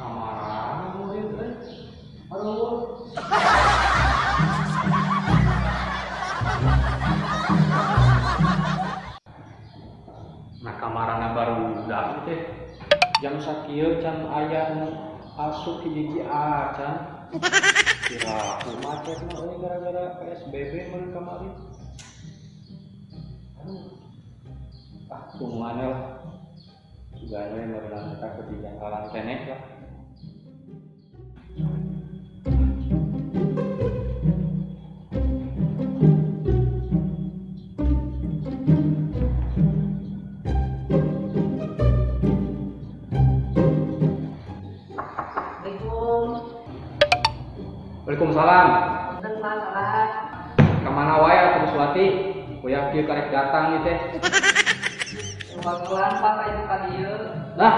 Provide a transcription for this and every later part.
Kamarana murid euy. Aduh. Nah kamarana barudak teh. Jam sakieu can aya nu asup hiji acan. Kira macet mah euy gara-gara PSBB meureun kamari. Aduh. Ah, tungguan lah. Sugana meureun eta ketinggalan keneh lah. Waalaikumsalam. Kemana wae atuh Kuswati? Kuya kieu karek datang ieu teh. Kebetulan Pak aya ka dieu. Lah,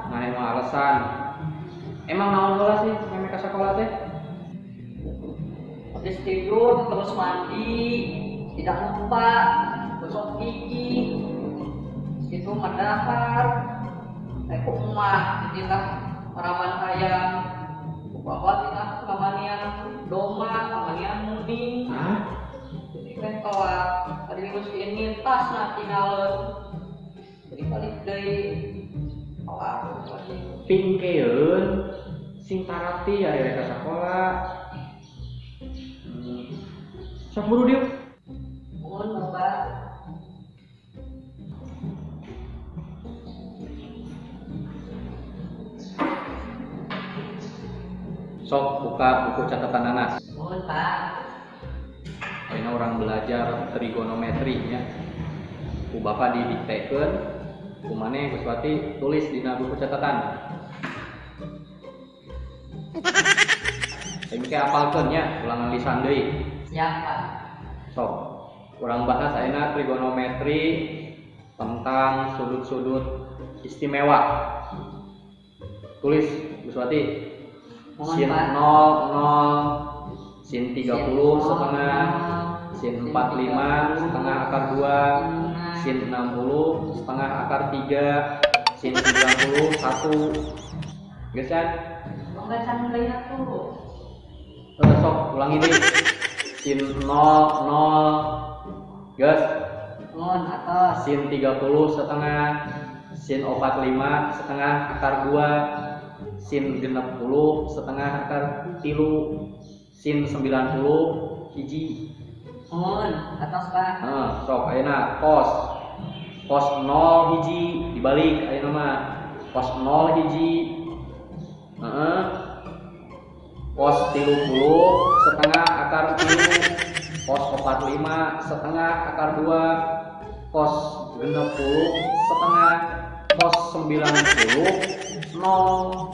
maneh mah alasan. Emang naon heula sih meme ka sakola teh? Habis tidur terus mandi, tidak lupa gosok gigi. Itu madahar. Rek mah jadilah maraban hayam. Bawa tina kamanian doma, kamanian munding. Hah? Jadi kan telat, tadi lulus ini tas nah tinggal. Jadi balik deui telat lagi. Pingkeun sing tarati aya rek ka sakola. Sok buru dieu. Nuhun Bapak. Sok buka buku catatan anak. Mohon Pak. Ayeuna orang belajar trigonometri nya. Ku bapak didiktekeun, ku maneh Kuswati tulis dina buku catatan. Engke apalkeun nya, ulangan lisan deui. Siap Pak. Sok, urang bahas ayeuna trigonometri tentang sudut-sudut istimewa. Tulis Kuswati. Sin 0, 0, sin 30 setengah, sin 45 setengah akar 2, sin 60 setengah akar 3, sin 90 1. Geus can? Mangga can deui atuh. Sok ulangi deui. Sin 0, 0. Geus. Nuhun atos. Sin 30 setengah, sin 45 setengah akar 2, sin 60 setengah akar 3, sin 90 hiji. Nuhun, atos Pak. Heeh, sok ayeuna cos. Cos 0 hiji dibalik ayeuna mah. Cos 0 hiji. Heeh. Cos 30 setengah akar 3, cos 45 setengah akar 2, cos 60 setengah, cos 90 0.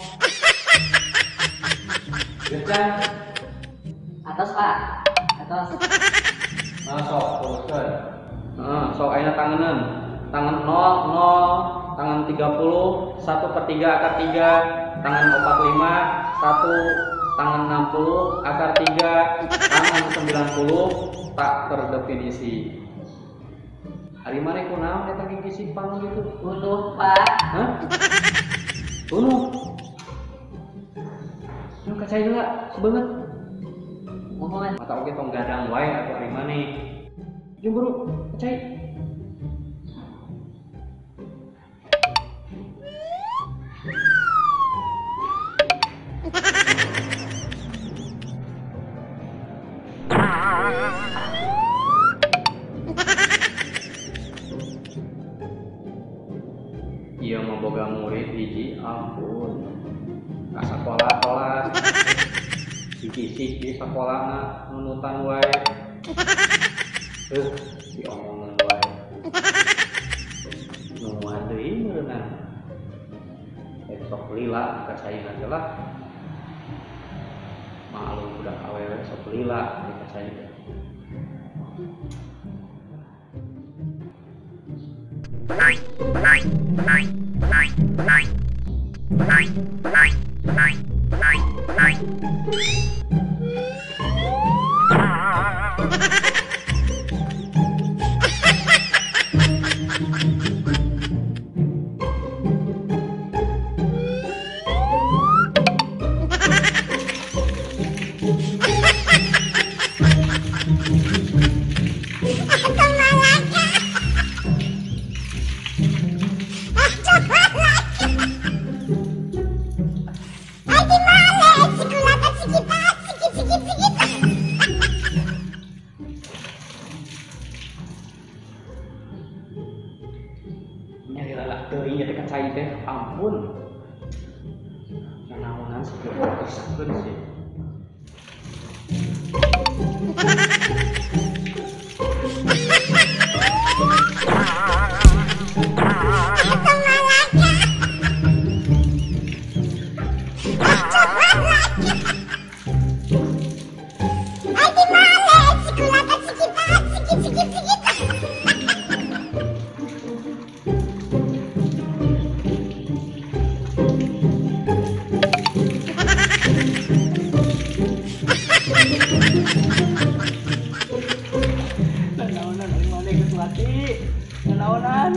Geus can? Atos Pak. Atos. Nah, sok teruskeun. Heeh, sok ayeuna tanganeun. Tangan 0 0, tangan 30 1/3 akar 3, tangan 45 1, tangan 60 akar 3, tangan 90 tak terdefinisi. Ari maneh kunaon eta gigisik panon gitu? Tunduh Pak. Hah? Tunduh. Nu kacai heula sebeungeut. Mohon. Mata oge tong gadang wae atuh ari maneh. Jeung buru kacai. Ieu mah boga murid hiji, ampun. Ka sakola telat. Dikisik di sakolana nunutan wae. Diomongan wae. Nungguan deui meureunna. Sok lila kacaina teh lah. Maklum budak awewe sok lila kacaina. ka cai teh, ampun. Nanaonan sih kesakeun sih. Nanaonan aing mane geus mati. Nanaonan.